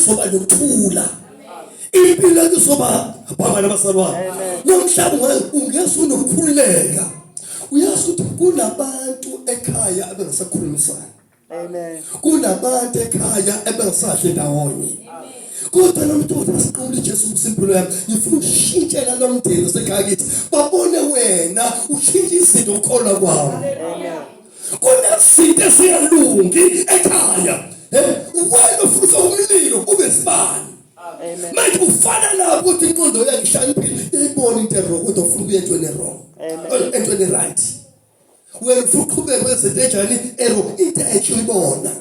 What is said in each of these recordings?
izoba nokuthula. Impilo yakho izoba baba nabazalwane. Nomhlaba ungeze unokukhululeka. Uyazi ukuthi kunabantu ekhaya abengasakhulumisani. Amen. Kunabantu ekhaya ebengasadle ndawonye. Kodwa lo muntu uthi asiqule Jesu usimpilo yami. Ngifuna ukushintshela lo mndeni osekhaya kithi. Babone wena ushintshe izinto ukholwa kwami. Amen. Kunezinto ezingalungi ekhaya. Eh, wena ufuna umlilo ube sibani. Amen. Manje ufana nabo ukuthi inqondo yakhe ihlakaniphile iyayibona into wrong kodwa ufuna ukuya entweni wrong. Amen. Entweni right. Wena ufuna uqhubeke wenze into enjani ero into enhle uyibona.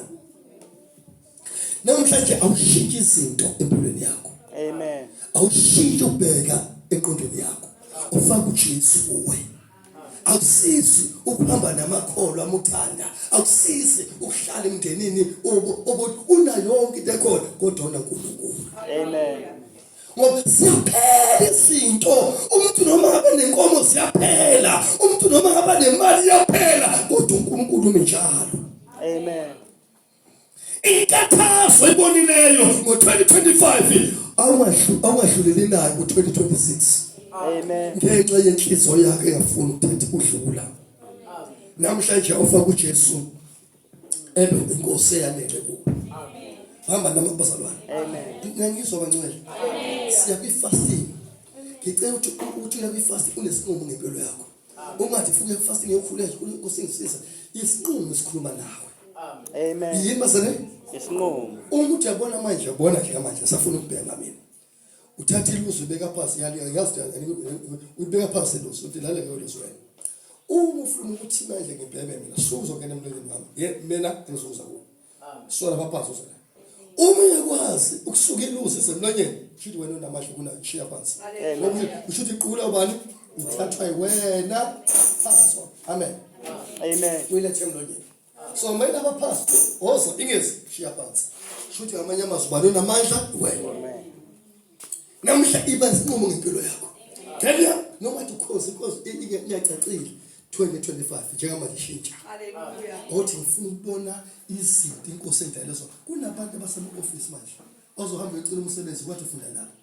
Namhlanje awushintshi izinto empilweni yakho. Amen. Awushintshi ubheka enqondweni yakho. Ufaka uJesu kuwe. Akusizi ukuhamba namakholwa amuthanda. Akusizi ukuhlala emndenini obo una yonke into ekhona kodwa unaNkulunkulu. Amen. Ngoba ziyaphela izinto. Umuntu noma ngabe nenkomo ziyaphela, umuntu noma ngabe nemali iyaphela, kodwa uNkulunkulu umi njalo. Amen. Inkathazo ebonileyo ngo-2025 awungahluleli nayo ngo-2026. Amen. Ngenxa yenhliziyo yakhe engafuni ukuthatha udlula. Namhlanje awufaka uJesu ebe inkosi eyanele kuwe. Hamba nami bazalwane. Amen. Ngiyangizwa bangcwele. Siya kwi-fasting. Ngicela ukuthi uthi uya kwi-fasting unesinqumo ngempilo yakho. Ungathi fuke fasting yokhuleka inkosi ingisiza. Isinqumo esikhuluma nawe. Amen. Yini bazalwane? Isinqumo. Uma uthi uyabona manje uyabona nje manje safuna ukubhema mina. Uthatha iluzi ubeka phansi yali yazi uyibeka phansi iluzi uthi lale leyo luzi wena. Uma ufuna ukuthi manje ngibheme mina suza ungena emlonyeni wami. Ye mina ngizoza kuwe. So lapha phansi uzola. Uma uyakwazi ukusuka iluzi esemlonyeni, shuthi wena unamandla kunayo shiya phansi. Ngoba usho ukuthi iqula ubani? Ithathwa wena phansi. Amen. Amen. Uyilethe emlonyeni. So mina abaphansi woza ingezi shiya phansi. Shuthi ngamanye amazwi ubani onamandla wena. Amen. Namhla iba isinqumo ngempilo yakho. Kenya noma uthi ukhozi inkosi iyacacile 2025 njengamanje ishintsha. Hallelujah. Othi ngifuna ukubona izinto inkosi endala zona. Kunabantu abasema-office manje ozohamba uyocela umsebenzi kwathi ufunda nabo.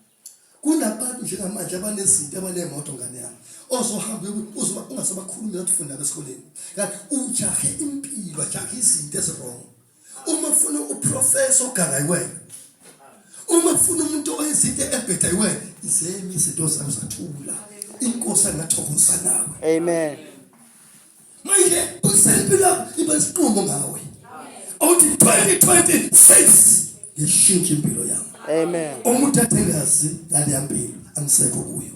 Kunabantu njengamanje abanezinto abanemoto ngane yami ozohamba uzoba ungasabakhulumi lathi ufunda nabo esikoleni. Kanti ujahe impilo, ujahe izinto ezi-wrong. Uma ufuna uprofessor oganga yiwena. Uma ufuna umuntu oyizinto ebheda yiwena, izemi izinto zakho zathula. Inkosi angathokoza nawe. Amen. Manje usempilo iba isinqumo ngawe. Uthi 2026 ngishintshe impilo yami. Amen. Umuntu athengazi ngaleya mpilo angisekho kuyo.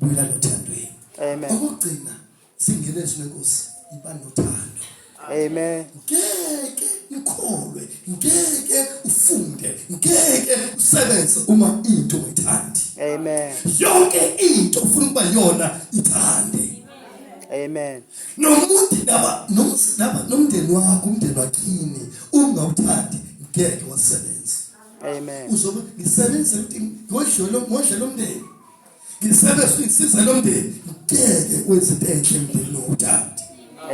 Buyela nothandweni. Amen. Okugcina singene ezweni lenkosi iba nothando. Amen. Ngeke nikholwe, ngeke ufunde, ngeke usebenze uma into ungayithandi. Amen. Yonke into ufuna ukuba yona ithande. Amen. Nomuntu ndaba nomndaba nomndeni wakho, umndeni wakini ungawuthandi ngeke wasebenza. Amen. Uzobe ngisebenza ukuthi ngodlelo ngodlelo umndeni. Ngisebenza ngisiza lo mndeni ngeke wenze into enhle emndenini owuthandi.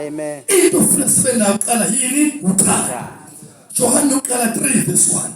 Amen. Into ufuna sibe nayo kuqala yini? Uthando. Johane uqala 3 verse 1.